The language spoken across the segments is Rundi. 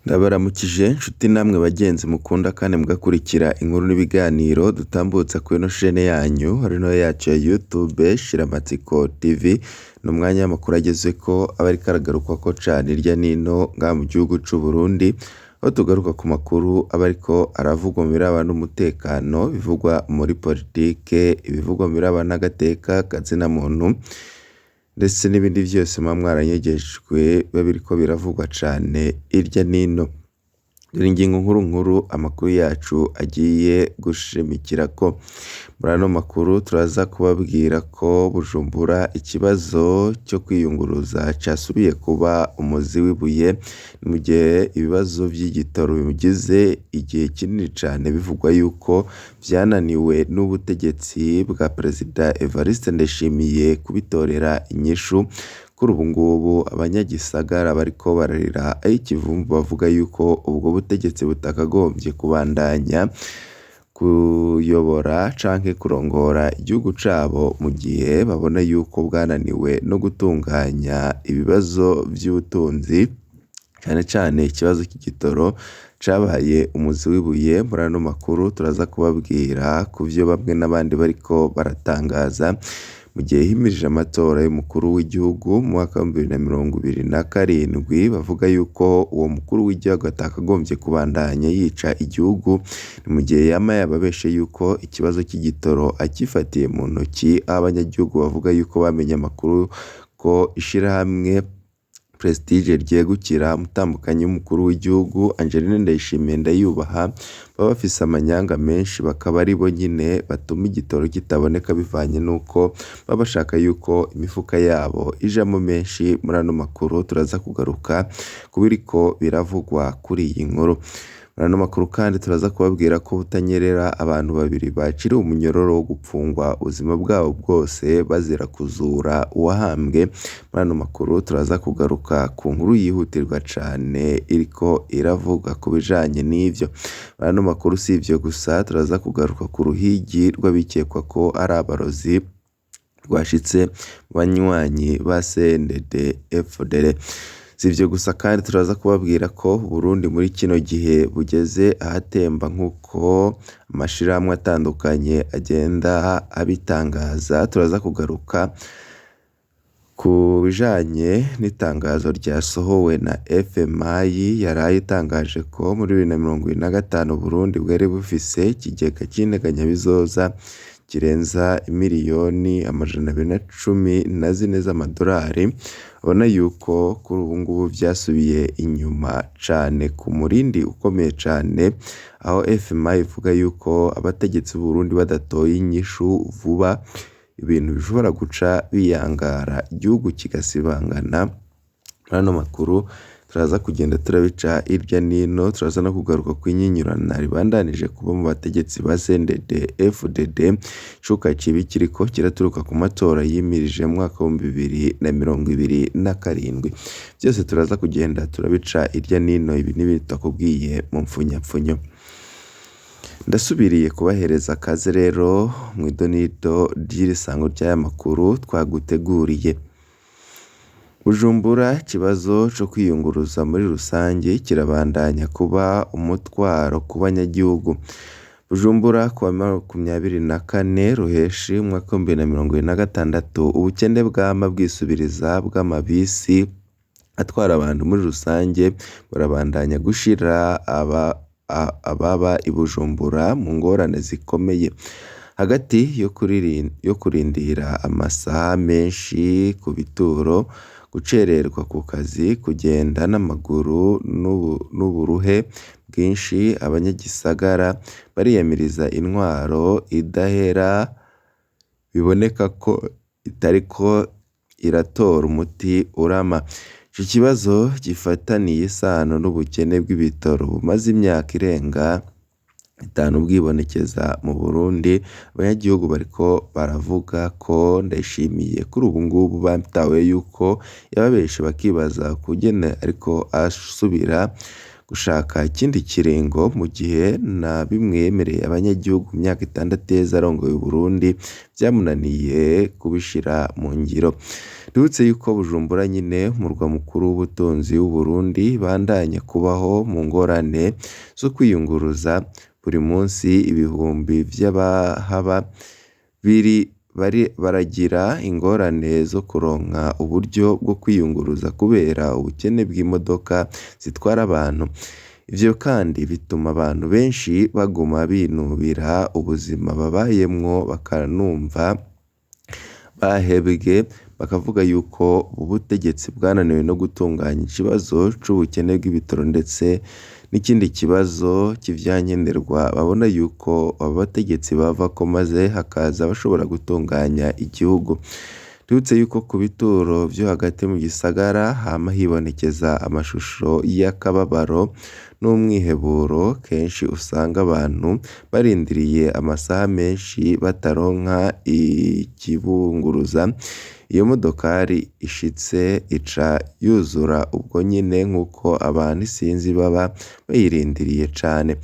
Ndabaramukije nshuti namwe bagenzi mukunda kandi mugakurikira inkuru n'ibiganiro dutambutsa kuri ino shene yanyu ari nayo yacu ya YouTube Shiramatsiko TV. Ni umwanya w'amakuru agezeko aba ariko aragarukwako cane hirya nino ngaha mu gihugu c'u Burundi, aho tugaruka ku makuru aba ariko aravugwa mu birabana n'umutekano, ibivugwa muri politike, ibivugwa mu birabana n'agateka kazina muntu, ndetse n'ibindi vyose muba mwaranyegejwe biba biriko biravugwa cane hirya nino. Dore ingingo nkuru nkuru amakuru yacu agiye gushimikirako. Muri ano makuru turaza kubabwira ko Bujumbura ikibazo co kwiyunguruza casubiye kuba umuzi w'ibuye, ni mu gihe ibibazo vy'igitoro bigize igihe kinini cane bivugwa yuko vyananiwe n'ubutegetsi bwa Perezida Evariste Ndayishimiye kubitorera inyishu. Kuri ubu ngubu abanyagisagara bariko bararira ay'ikivumvu bavuga yuko ubwo butegetsi butakagombye kubandanya kuyobora canke kurongora igihugu cabo mu gihe babona yuko bwananiwe no gutunganya ibibazo vy'ubutunzi, cane cane ikibazo c'igitoro cabaye umuzi w'ibuye. Muri ano makuru turaza kubabwira kuvyo bamwe n'abandi bariko baratangaza mu gihe himirije amatora y'umukuru w'igihugu mu mwaka w'ibihumbi bibiri na 27, bavuga yuko uwo mukuru w'igihugu atakagombye kubandanya yica igihugu, ni mu gihe yama yababeshe yuko ikibazo c'igitoro acifatiye mu ntoki, aho abanyagihugu bavuga yuko bamenye amakuru ko ishirahamwe Prestige ryegukira umutambukanyi w'umukuru w'igihugu Angeline Ndayishimiye Ndayubaha, baba bafise amanyanga menshi bakaba aribo nyene batuma igitoro kitaboneka bivanye n'uko baba bashaka yuko imifuka yabo ijamwo menshi. Muri ano makuru turaza kugaruka ku biriko biravugwa kuri iyi nkuru. Muri ano makuru kandi turaza kubabwira ko Butanyerera abantu babiri baciriwe umunyororo wo gupfungwa ubuzima bwabo bwose bazira kuzura uwahambwe. Muri ano makuru turaza kugaruka ku nkuru yihutirwa cane iriko iravuga ku bijanye n'ivyo. Muri ano makuru si ivyo gusa, turaza kugaruka ku ruhigi rw'abikekwa ko ari abarozi rwashitse mu banywanyi ba CNDD FDL. Si ivyo gusa kandi turaza kubabwira ko Uburundi muri kino gihe bugeze ahatemba nk'uko amashirahamwe atandukanye agenda abitangaza. Turaza kugaruka ku bijanye n'itangazo ryasohowe na FMI yaraye itangaje ko muri 2025 Uburundi bwari bufise ikigega c'integanyabizoza kirenza imiriyoni 214 z'amadorari. Ubona yuko kuri ubu ngubu vyasubiye inyuma cane ku murindi ukomeye cane, aho FMI ivuga yuko abategetsi b'Uburundi badatoye inyishu vuba, ibintu bishobora guca biyangara igihugu kigasibangana. Muri ano makuru turaza kugenda turabica hirya nino, turaza no kugaruka kw'inyinyurana ribandanije kuba mu bategetsi ba CNDD FDD, icuka cibi kiriko kiraturuka ku matora yimirije mu mwaka w'ibihumbi 2027. Vyose turaza kugenda turabica hirya nino, ibi n'ibindi tutakubwiye mu mpfunyapfunyo. Ndasubiriye kubahereza akaze rero mw'idonido ry'iri sango ry'aya makuru twaguteguriye. Bujumbura ikibazo co kwiyunguruza muri rusangi kirabandanya kuba umutwaro ku banyagihugu. Bujumbura kuwa 24 Ruheshi umwaka w'ibihumbi 2026, ubukene bwama bwisubiriza bw'amabisi atwara abantu muri rusange burabandanya gushira ababa i Bujumbura mu ngorane zikomeye. Hagati yo kurindira amasaha menshi ku bituro, gucererwa ku kazi, kugenda n'amaguru n'uburuhe bwinshi, abanyagisagara bariyamiriza intwaro idahera biboneka ko itariko iratora umuti urama. Ico kibazo gifitaniye isano n'ubukene bw'ibitoro bumaze imyaka irenga 5 bwibonekeza mu Burundi. Abanyagihugu bariko baravuga ko Ndayishimiye kuri ubu ngubu batahuye yuko yababeshe, bakibaza ukugene ariko asubira gushaka ikindi kiringo mu gihe na bimwe yemereye abanyagihugu mu myaka 6 iheze arongoye Uburundi vyamunaniye kubishira mu ngiro. Twibutse yuko Bujumbura nyene umurwa mukuru w'ubutunzi w'Uburundi bandanya kubaho mu ngorane zo kwiyunguruza buri munsi, ibihumbi vy'abahaba baragira ingorane zo kuronka uburyo bwo kwiyunguruza kubera ubukene bw'imodoka zitwara abantu. Ivyo kandi bituma abantu benshi baguma binubira ubuzima babayemwo bakanumva bahebwe, bakavuga yuko ubutegetsi bwananiwe no gutunganya ikibazo c'ubukene bw'ibitoro ndetse n'ikindi kibazo c'ivyankenerwa, babona yuko abo bategetsi bavako maze hakaza abashobora gutunganya igihugu. Twibutse yuko ku bituro vyo hagati mu gisagara hama hibonekeza amashusho y'akababaro n'umwiheburo, kenshi usanga abantu barindiriye amasaha menshi bataronka ikibunguruza. Iyo modokari ishitse ica yuzura ubwo nyene nk'uko abantu isinzi baba bayirindiriye cane.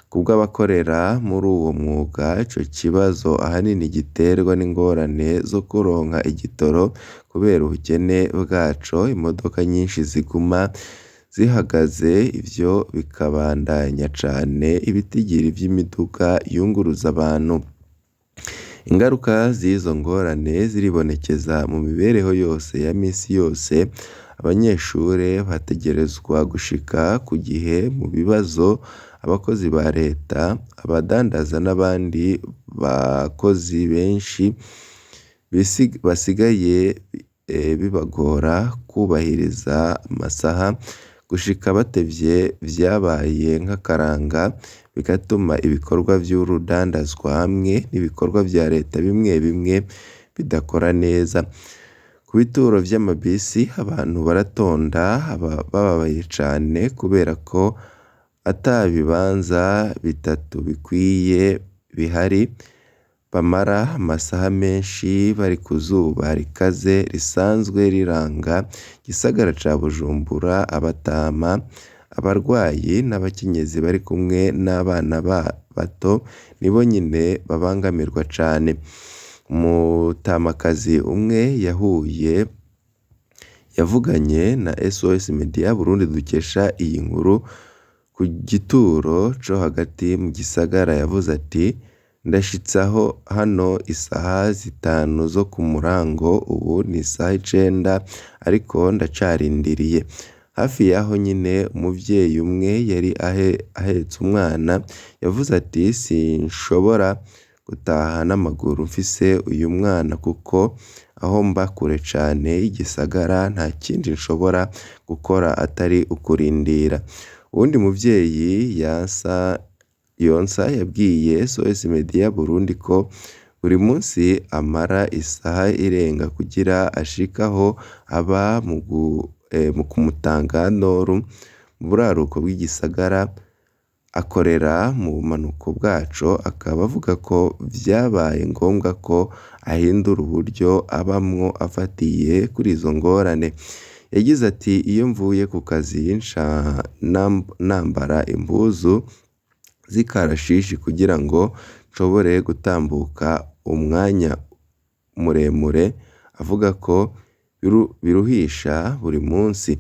Kubw'abakorera muri uwo mwuga, ico kibazo ahanini giterwa n'ingorane zo kuronka igitoro kubera ubukene bwaco, imodoka nyinshi ziguma zihagaze, ivyo bikabandanya cane ibitigiri vy'imiduga yunguruza abantu. Ingaruka z'izo ngorane ziribonekeza mu mibereho yose ya misi yose, abanyeshure bategerezwa gushika ku gihe mu bibazo, abakozi ba leta, abadandaza n'abandi bakozi benshi basigaye bibagora kubahiriza amasaha, gushika batevye vyabaye nk'akaranga, bigatuma ibikorwa vy'urudandazwa hamwe n'ibikorwa vya leta bimwe bimwe bidakora neza. Ku bituro vy'amabisi abantu baratonda bababaye cane kubera ko ata bibanza bitatu bikwiye bihari, bamara amasaha menshi bari ku zuba rikaze risanzwe riranga igisagara ca Bujumbura, abatama, abarwayi n'abakenyezi bari kumwe n'abana bato nibo nyene babangamirwa cane. Umutamakazi umwe yahuye yavuganye na SOS Media Burundi dukesha iyi nkuru ku gituro co hagati mu gisagara yavuze ati: "Ndashitse aho hano isaha 5 zo ku murango, ubu ni isaha 9 ariko ndacarindiriye." Hafi yaho nyene umuvyeyi umwe yari ahetse umwana yavuze ati: "Sinshobora gutaha n'amaguru mfise uyu mwana kuko aho mba kure cane y'igisagara, nta kindi nshobora gukora atari ukurindira." Uwundi muvyeyi yonsa yabwiye SOS Media Burundi ko buri munsi amara isaha irenga kugira ashike aho aba mu Kumutanga Nord mu buraruko bw'igisagara, akorera mu bumanuko bwaco, akaba avuga ko vyabaye ngombwa ko ahindura uburyo abamwo afatiye kuri izo ngorane. Yagize ati: "Iyo mvuye ku kazi nca nambara impuzu z'ikarashishi kugira ngo nshobore gutambuka umwanya muremure", avuga ko biruhisha buri munsi.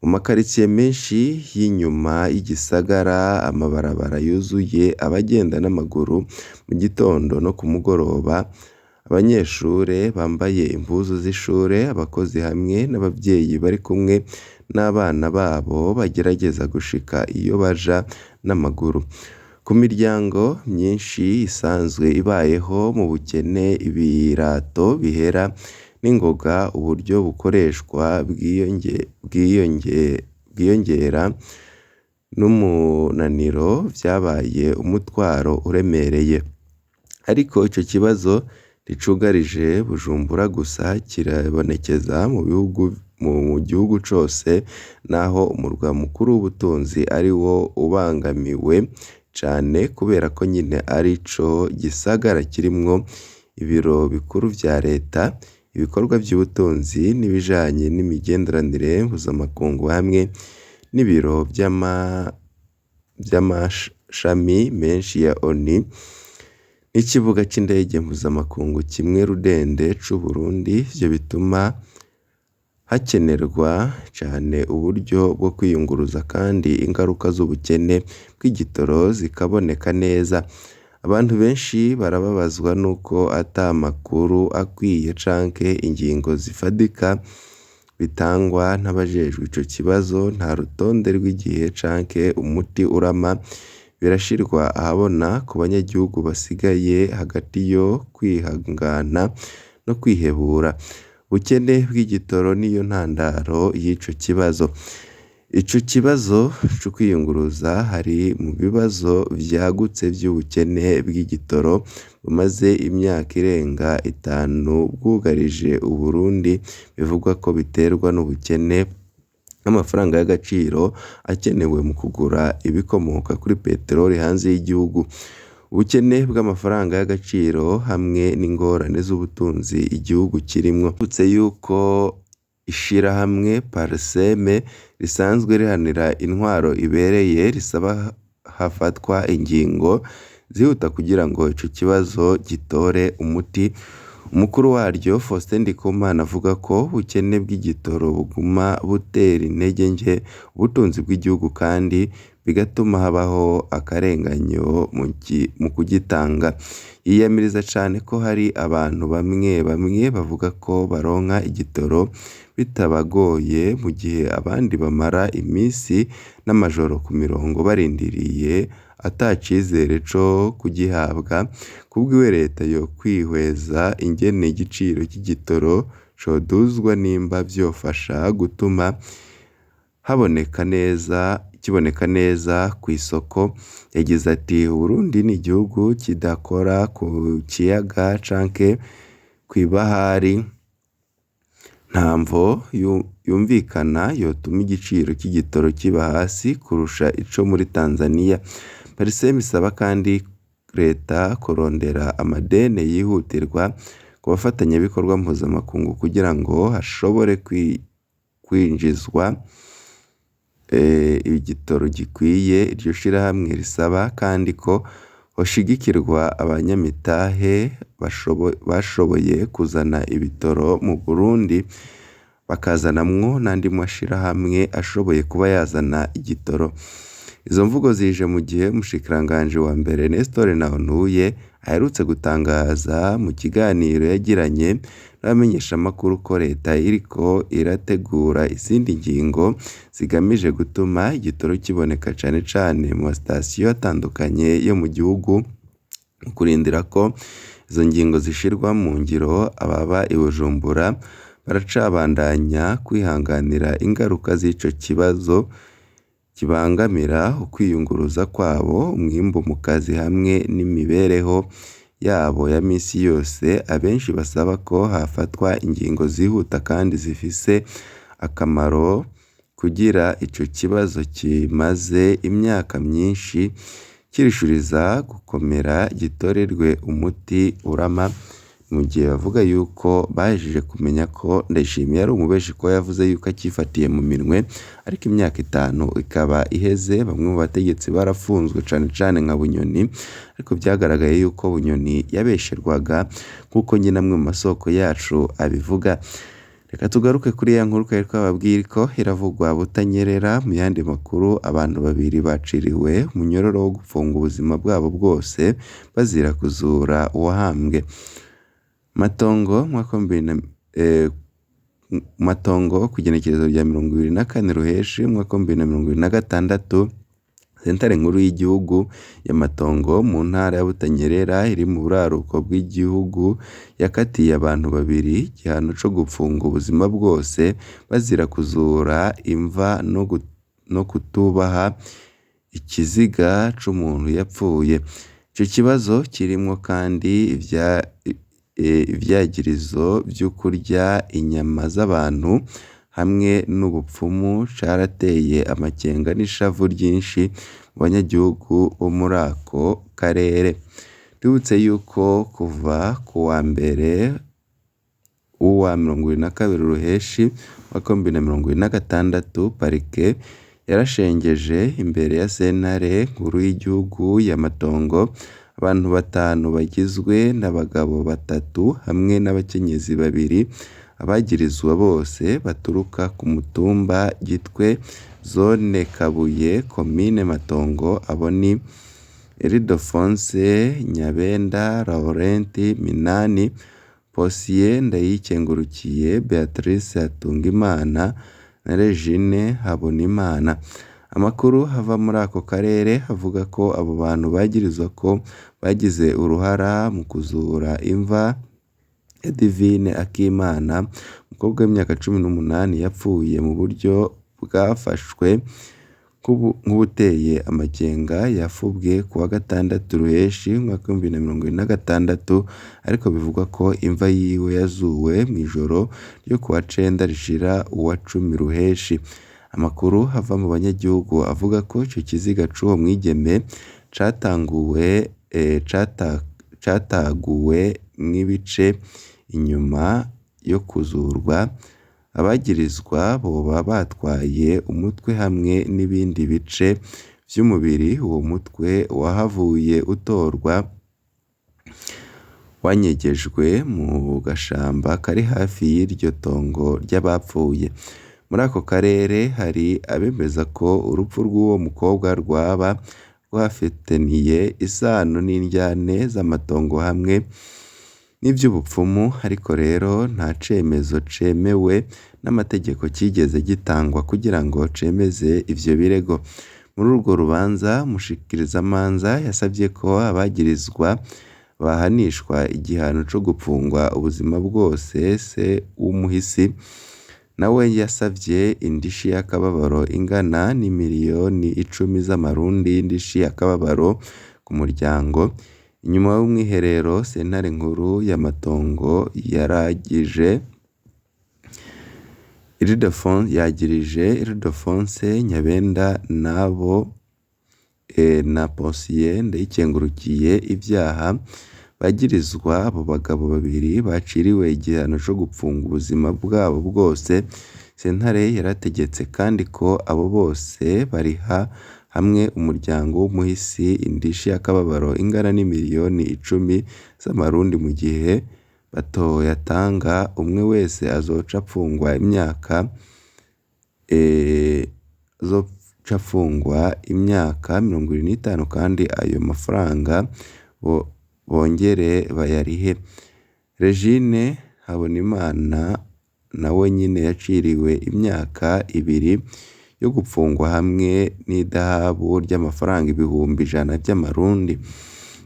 Mu makaritsiye menshi y'inyuma y'igisagara, amabarabara yuzuye abagenda n'amaguru mu gitondo no ku mugoroba, abanyeshure bambaye impuzu z'ishure, abakozi hamwe n'abavyeyi bari kumwe n'abana babo bagerageza gushika iyo baja n'amaguru. Ku miryango myinshi isanzwe ibayeho mu bukene, ibirato bihera n'ingoga, uburyo bukoreshwa bwiyongera n'umunaniro vyabaye umutwaro uremereye. Ariko ico kibazo nticugarije Bujumbura gusa, kiribonekeza mu gihugu cose, naho umurwa mukuru w'ubutunzi ariwo ubangamiwe cane kubera ko nyene arico gisagara kirimwo ibiro bikuru vya leta, ibikorwa vy'ubutunzi n'ibijanye n'imigenderanire mpuzamakungu hamwe n'ibiro vy'amashami menshi ya ONU n'ikibuga c'indege mpuzamakungu kimwe rudende c'Uburundi, ivyo bituma hakenerwa cane uburyo bwo kwiyunguruza kandi ingaruka z'ubukene bw'igitoro zikaboneka neza. Abantu benshi barababazwa nuko ata makuru akwiye canke ingingo zifadika bitangwa n'abajejwe ico kibazo, nta rutonde rw'igihe canke umuti urama birashirwa ahabona ku banyagihugu basigaye hagati yo kwihangana no kwihebura. Ubukene bw'igitoro niyo ntandaro y'ico kibazo. Ico kibazo co kwiyunguruza hari mu bibazo vyagutse vy'ubukene bw'igitoro bumaze imyaka irenga 5 bwugarije Uburundi, bivugwa ko biterwa n'ubukene bw'amafaranga y'agaciro akenewe mu kugura ibikomoka kuri peteroli hanze y'igihugu. Ubukene bw'amafaranga y'agaciro hamwe n'ingorane z'ubutunzi igihugu kirimwo. Twibutse yuko ishirahamwe Parsem risanzwe riharanira intwaro ibereye risaba hafatwa ingingo zihuta kugira ngo ico kibazo gitore umuti. Umukuru waryo Faustin Ndikumana avuga ko ubukene bw'igitoro buguma butera intege nke ubutunzi bw'igihugu kandi bigatuma habaho akarenganyo mu kugitanga. Yiyamiriza cane ko hari abantu bamwe bamwe bavuga ko baronka igitoro bitabagoye mu gihe abandi bamara imisi n'amajoro ku mirongo barindiriye ata cizere co kugihabwa. Kubwiwe leta yokwihweza ingene igiciro c'igitoro coduzwa nimba vyofasha gutuma haboneka neza kiboneka neza kw'isoko. Yagize ati "Uburundi ni igihugu kidakora ku kiyaga canke kw'ibahari, nta mvo yumvikana yotuma igiciro c'igitoro kiba hasi kurusha ico muri Tanzania." Parsem isaba kandi leta kurondera amadeni yihutirwa ku bafatanyabikorwa mpuzamakungu kugira ngo hashobore kwinjizwa igitoro gikwiye. Iryo shirahamwe risaba kandi ko hoshigikirwa abanyamitahe bashoboye kuzana ibitoro mu Burundi, bakazanamwo n'andi mashirahamwe ashoboye kuba yazana igitoro. Izo mvugo zije mu gihe umushikiranganji wa mbere Nestor Ntahontuye aherutse gutangaza mu kiganiro yagiranye n'abamenyeshamakuru ko leta iriko irategura izindi ngingo zigamije gutuma igitoro kiboneka cane cane mu masitasiyo atandukanye yo mu gihugu. Mu kurindira ko izo ngingo zishirwa mu ngiro, ababa i Bujumbura baracabandanya kwihanganira ingaruka z'ico kibazo kibangamira ukwiyunguruza kwabo, umwimbu mu kazi hamwe n'imibereho yabo ya misi yose. Abenshi basaba ko hafatwa ingingo zihuta kandi zifise akamaro kugira ico kibazo kimaze imyaka myinshi kirushiriza gukomera gitorerwe umuti urama. Mu gihe bavuga yuko bahejeje kumenya ko Ndayishimiye ari umubeshi ko yavuze yuko acifatiye mu minwe, ariko imyaka 5 ikaba iheze bamwe mu bategetsi barafunzwe cane cane nka Bunyoni, ariko vyagaragaye yuko Bunyoni yabesherwaga nk'uko nyine amwe mu masoko yacu abivuga. Reka tugaruke kuri ya nkuru twari twababwiye ko iravugwa Butanyerera. Mu yandi makuru, abantu babiri baciriwe umunyororo wo gupfunga ubuzima bwabo bwose bazira kuzura uwahambwe. Matongo kw'igenekerezo rya 24 Ruheshi umwaka wa 2026, sentare nkuru y'igihugu ya Matongo mu ntara ya Butanyerera iri mu buraruko bw'igihugu yakatiye abantu babiri igihano co gupfunga ubuzima bwose bazira kuzura imva no kutubaha ikiziga c'umuntu yapfuye. Ico kibazo kirimwo kandi ivyagirizo vy'ukurya inyama z'abantu hamwe n'ubupfumu carateye amakenga n'ishavu ryinshi mu banyagihugu bo muri ako karere. Twibutse yuko kuva kuwa mbere w'uwa 22 Ruheshi umwaka wa 2026, parike Yarashengeje imbere ya sentare nkuru y'igihugu ya Matongo abantu batanu bagizwe n'abagabo batatu hamwe n'abakenyezi babiri, abagirizwa bose baturuka ku mutumba Gitwe, zone Kabuye, komine Matongo. Abo ni Ildefonse Nyabenda, Laurent Minani, Posiyani Ndayikengurukiye, Beatrice Hatungimana na Regine Habonimana. Amakuru ava muri ako karere avuga ko abo bantu bagirizwa ko bagize uruhara mu kuzura imva ya Divine Akimana, umukobwa w'imyaka 18 yapfuye mu buryo bwafashwe nk'ubuteye amakenga, yafubwe kuwa gatandatu Ruheshi umwaka w'2026, ariko bivugwa ko imva yiwe yazuwe mw'ijoro ryo kuwa cenda rishira uwa cumi Ruheshi. Amakuru ava mu banyagihugu avuga ko ico kiziga c'uwo mwigeme cataguwe mw'ibice inyuma yo kuzurwa, abagirizwa boba batwaye umutwe hamwe n'ibindi bice vy'umubiri. Uwo mutwe wahavuye utorwa wanyegejwe mu gashamba kari hafi y'iryo tongo ry'abapfuye. Muri ako karere hari abemeza ko urupfu rw'uwo mukobwa rwaba rwafitaniye isano n'indyane z'amatongo hamwe n'ivy'ubupfumu, ariko rero nta cemezo cemewe n'amategeko cigeze gitangwa kugira ngo cemeze ivyo birego. Muri urwo rubanza, umushikirizamanza yasavye ko abagirizwa bahanishwa igihano co gupfungwa ubuzima bwose. Se w'umuhisi nawe yasavye indishi y'akababaro ingana n'imiriyoni 10 z'amarundi y'indishi y'akababaro ku muryango. Inyuma y'umwiherero, sentare nkuru ya Matongo yagirije Ildefonse Nyabenda nabo na Posiyani Ndayikengurukiye ivyaha bagirizwa. Abo bagabo babiri baciriwe igihano co gupfungwa ubuzima bwabo bwose. Sentare yarategetse kandi ko abo bose bariha hamwe umuryango w'umuhisi indishi y'akababaro ingana n'imiriyoni 10 z'amarundi, mu gihe batoyatanga umwe wese azoca apfungwa imyaka 25, kandi ayo mafaranga bongere bayarihe. Regine Habonimana nawe nyene yaciriwe imyaka 2 yo gupfungwa hamwe n'idahabu ry'amafaranga 100,000 vy'amarundi.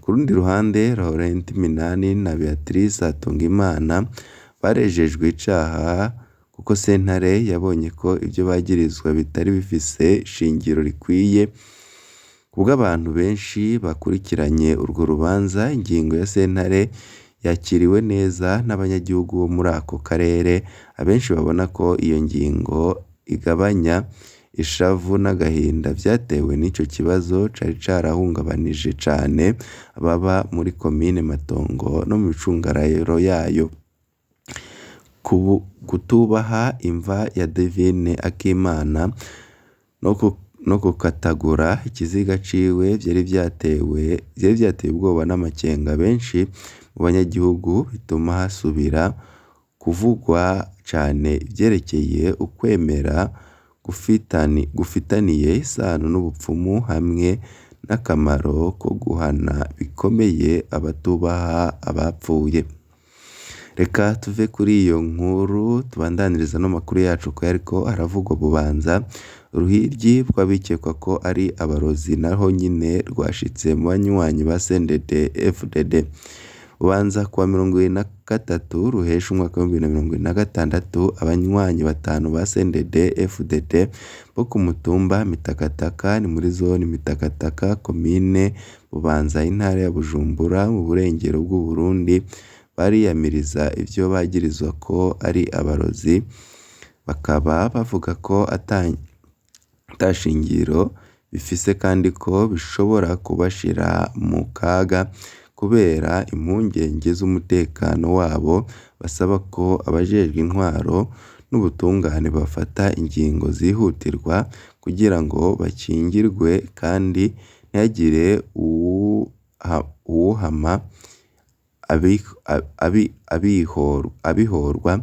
Ku rundi ruhande, Laurent Minani na Beatrice Hatungimana barejejwe icaha kuko sentare yabonye ko ivyo bagirizwa bitari bifise ishingiro rikwiye. Kubw'abantu benshi bakurikiranye urwo rubanza, ingingo ya sentare yakiriwe neza n'abanyagihugu bo muri ako karere. Abenshi babona ko iyo ngingo igabanya ishavu n'agahinda vyatewe n'ico kibazo cari carahungabanije cane ababa muri komine Matongo no mu micungararo yayo. Kutubaha imva ya Divine Akimana no gukatagura ikiziga ciwe vyari vyateye ubwoba n'amakenga benshi mu banyagihugu, bituma hasubira kuvugwa cane ivyerekeye ukwemera gufitaniye isano n'ubupfumu hamwe n'akamaro ko guhana bikomeye abatubaha abapfuye. Reka tuve kuri iyo nkuru tubandaniriza no makuru yacu ko yariko aravugwa Bubanza. Uruhiryi rw'abikekwa ko ari abarozi naho nyine rwashitse mu banywanyi ba CNDD FDD. Bubanza kuwa 23 Ruheshi umwaka w'2026, abanywanyi batanu ba CNDD FDD bo ku mutumba Mitakataka, ni muri zone Mitakataka, komine Bubanza, intara ya Bujumbura, mu burengero bw'Uburundi, bariyamiriza ivyo bagirizwa ko ari abarozi, bakaba bavuga ko ata shingiro bifise kandi ko bishobora kubashira mu kaga kubera impungenge z'umutekano wabo. Basaba ko abajejwe intwaro n'ubutungane bafata ingingo zihutirwa kugira ngo bakingirwe kandi ntihagire uwuhama abihorwa.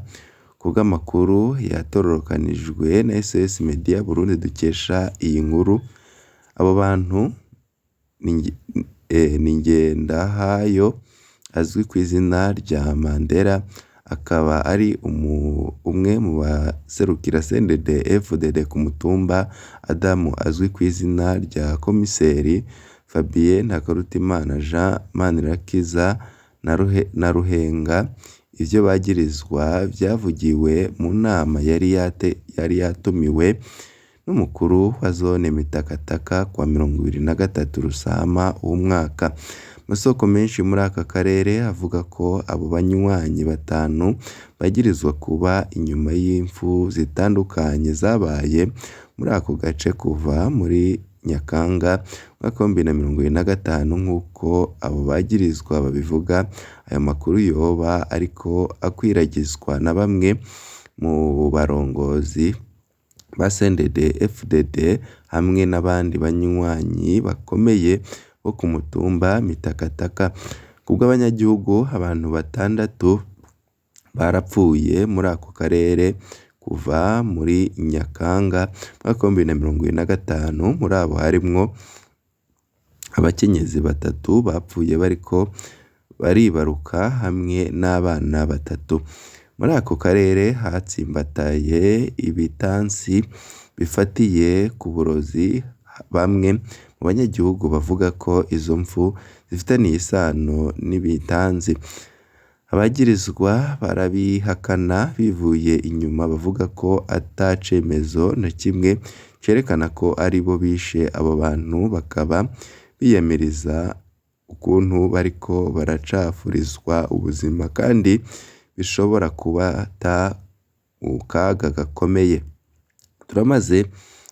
Kubw'amakuru yatororokanijwe na SOS Media Burundi dukesha iyi nkuru, abo bantu ni Ngendahayo azwi ku izina rya Mandela, akaba ari umwe mu baserukira CNDD FDD ku mutumba Adamu azwi ku izina rya Komiseri, Fabien Ntakarutimana, Jean Manirakiza na Ruhenga. Ivyo bagirizwa vyavugiwe mu nama yari yatumiwe n'umukuru wa zone Mitakataka kuwa 23 Rusama w'umwaka. Amasoko menshi muri aka karere avuga ko abo banywanyi batanu bagirizwa kuba inyuma y'imfu zitandukanye zabaye muri ako gace kuva muri Nyakanga umwaka wa 2025, nk'uko abo bagirizwa babivuga. Ayo makuru yoba ariko akwiragizwa na bamwe mu barongozi ba CNDD FDD hamwe n'abandi banywanyi bakomeye bo ku mutumba Mitakataka. Kubw'abanyagihugu, abantu batandatu barapfuye muri ako karere kuva muri Nyakanga umwaka wa 2025, muri abo harimwo abakenyezi batatu bapfuye bariko baribaruka hamwe n'abana batatu. Muri ako karere hatsimbataye ibitansi bifatiye ku burozi, bamwe mu banyagihugu bavuga ko izo mfu zifitaniye isano n'ibitansi. Abagirizwa barabihakana bivuye inyuma, bavuga ko ata cemezo na kimwe cerekana ko aribo bishe abo bantu, bakaba biyamiriza ukuntu bariko baracafurizwa ubuzima kandi bishobora kubata mu kaga gakomeye. Turamaze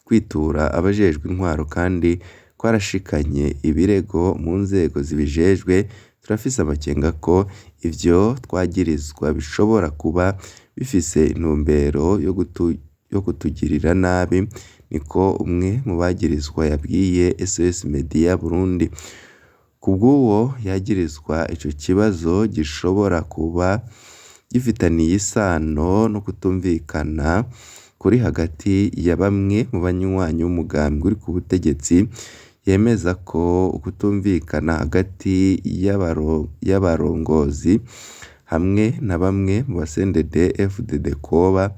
kwitura abajejwe intwaro kandi twarashikanye ibirego mu nzego zibijejwe, turafise amakenga ko ivyo twagirizwa bishobora kuba bifise intumbero yo kutugirira nabi, niko umwe mu bagirizwa yabwiye SOS Media Burundi. Kubw'uwo yagirizwa, ico kibazo gishobora kuba gifitaniye isano no kutumvikana kuri hagati ya bamwe mu banywanyi b'umugambi uri ku butegetsi. Yemeza ko ukutumvikana hagati y'abarongozi hamwe na bamwe mu ba CNDD FDD kwoba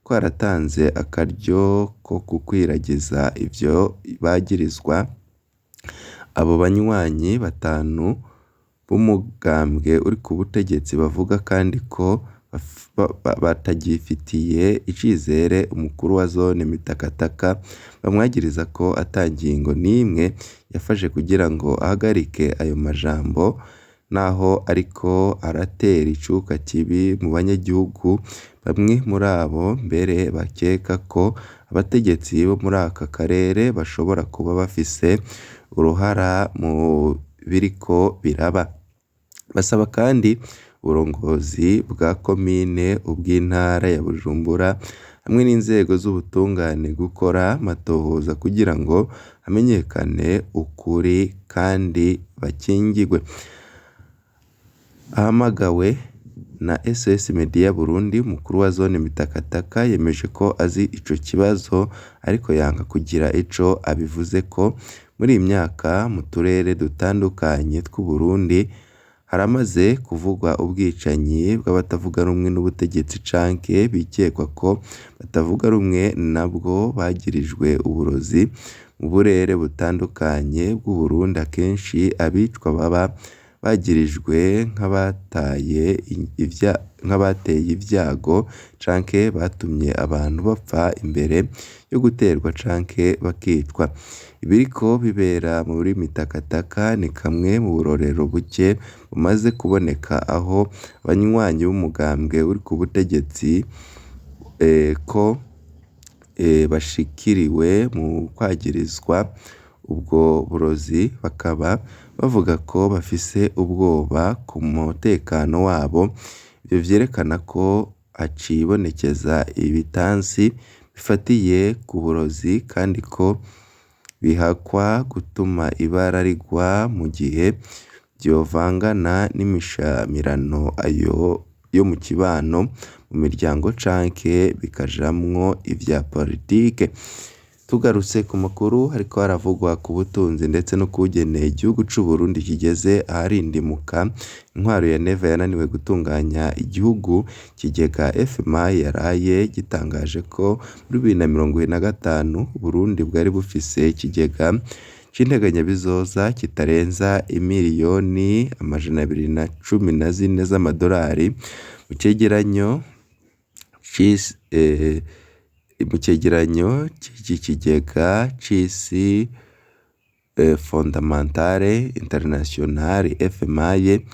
kwaratanze akaryo ko gukwiragiza ivyo bagirizwa. Abo banywanyi batanu b'umugambwe uri ku butegetsi bavuga kandi ko batagifitiye icizere umukuru wa zone Mitakataka, bamwagiriza ko ata ngingo n'imwe yafashe kugira ngo ahagarike ayo majambo, naho ariko aratera icuka kibi mu banyagihugu. Bamwe muri abo mbere bakeka ko abategetsi bo muri aka karere bashobora kuba bafise uruhara mu biriko biraba. Basaba kandi uburongozi bwa komine, ubw'intara ya Bujumbura hamwe n'inzego z'ubutungane gukora amatohoza kugira ngo hamenyekane ukuri kandi bakingigwe. Ahamagawe na SOS Media Burundi, umukuru wa zone Mitakataka yemeje ko azi ico kibazo ariko yanka kugira ico abivuzeko. Muri iyi myaka mu turere dutandukanye tw'Uburundi haramaze kuvugwa ubwicanyi bw'abatavuga rumwe n'ubutegetsi canke bikekwa ko batavuga rumwe nabwo bagirijwe uburozi mu burere butandukanye bw'Uburundi. Akenshi abicwa baba bagirijwe nk'abateye ivyago canke batumye abantu bapfa imbere yo guterwa canke bakicwa. Ibiriko bibera muri Mitakataka ni kamwe mu burorero buke bumaze kuboneka aho abanywanyi b'umugambwe uri ku butegetsi ko bashikiriwe mu kwagirizwa ubwo burozi, bakaba bavuga ko bafise ubwoba ku mutekano wabo. Ivyo vyerekana ko hacibonekeza ibitansi bifatiye ku burozi kandi ko bihakwa gutuma ibara rigwa mu gihe vyovangana n'imishamirano ayo yo mu kibano, mu miryango canke bikajamwo ivya politike. Tugarutse ku makuru hariko haravugwa ku butunzi ndetse no kugene igihugu c'Uburundi kigeze aharindimuka, intwaro ya Neva yananiwe gutunganya igihugu, ikigega FMI yaraye gitangaje ko muri 2025 Uburundi bwari bufise ikigega c'integanyabizoza kitarenza imiriyoni 214 z'amadolari. Mu cegeranyo c'iki kigega c'isi Fondamentale Internationale FMI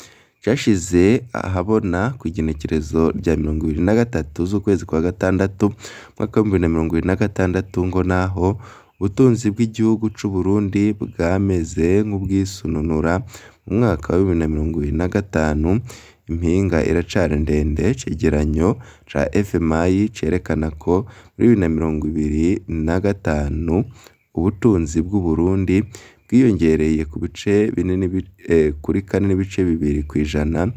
cashize ahabona kw'igenekerezo rya 23 z'ukwezi kwa gatandatu umwaka w'2026, ngo naho ubutunzi bw'igihugu c'Uburundi bwameze nk'ubwisununura mu mwaka wa 2025, impinga iracari ndende. Icegeranyo ca FMI cerekana ko muri 2025 ubutunzi bw'Uburundi bwiyongereye ku bice binini kuri 4.2 kw'ijana.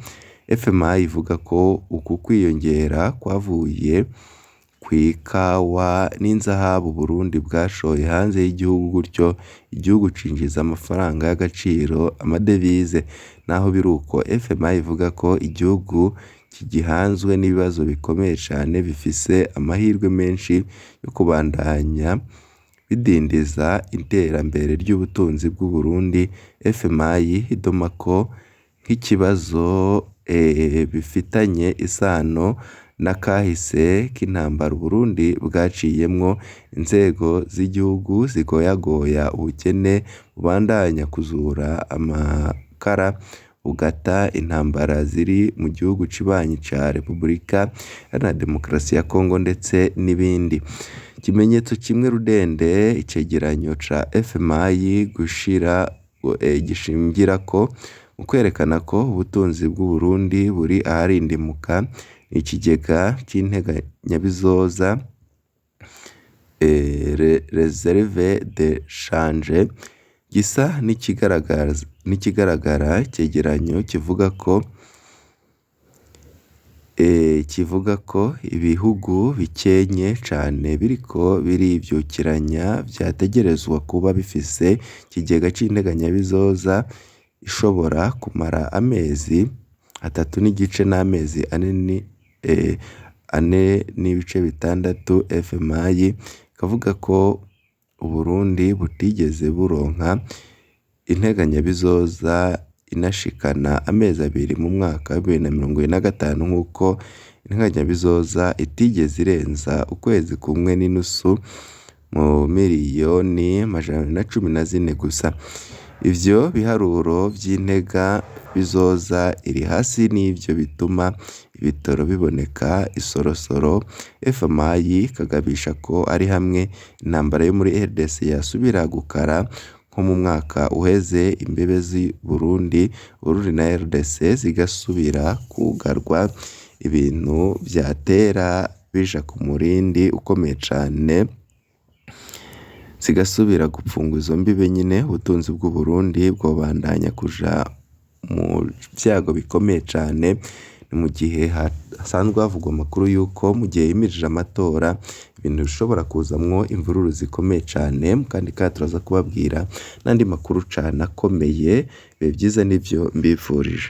FMI ivuga ko uku kwiyongera kwavuye kw'ikawa n'inzahabu Uburundi bwashoye hanze y'igihugu, gutyo igihugu cinjiza amafaranga y'agaciro, amadevize. Naho biruko, FMI ivuga ko igihugu kigihanzwe n'ibibazo bikomeye cane bifise amahirwe menshi yo kubandanya bidindiza iterambere ry'ubutunzi bw'Uburundi. FMI idoma ko nk'ikibazo bifitanye isano n'akahise k'intambara Uburundi bwaciyemwo, inzego z'igihugu zigoyagoya, ubukene bubandanya kuzura amakara bugata, intambara ziri mu gihugu cibanyi ca Repubulika Iharanira Demokarasi ya Kongo ndetse n'ibindi. Ikimenyetso kimwe rudende icegeranyo ca FMI gushira gishingirako mu kwerekana ko ubutunzi bw'Uburundi buri aharindimuka ni ikigega c'integanyabizoza réserve de change gisa n'ikigaragara. Icegeranyo kivuga ko ibihugu bikenye cane biriko birivyukiranya vyategerezwa kuba bifise ikigega c'integanyabizoza ishobora kumara amezi 3.5 n'amezi 4.6. FMI ikavuga ko Uburundi butigeze buronka integanyabizoza inashikana amezi 2 mu mwaka wa 2025, nk'uko integanyabizoza itigeze irenza ukwezi kumwe n'inusu mu miriyoni 214 gusa. Ivyo biharuro vy'intega bizoza iri hasi nivyo bituma ibitoro biboneka isorosoro. FMI ikagabisha ko ari hamwe intambara yo muri RDC yasubira gukara nko mu mwaka uheze, imbebe z'i Burundi, Uburundi na RDC zigasubira kugarwa, ibintu vyatera bija ku murindi ukomeye cane, zigasubira gupfungwa izo mbibe nyene, ubutunzi bw'Uburundi bwobandanya kuja mu vyago bikomeye cane. Ni mu gihe hasanzwe havugwa amakuru yuko mu gihe himirije amatora ibintu bishobora kuzamwo imvururu zikomeye cane. Kandi kandi turaza kubabwira n'andi makuru cane akomeye. Ibihe vyiza nivyo mbifurije.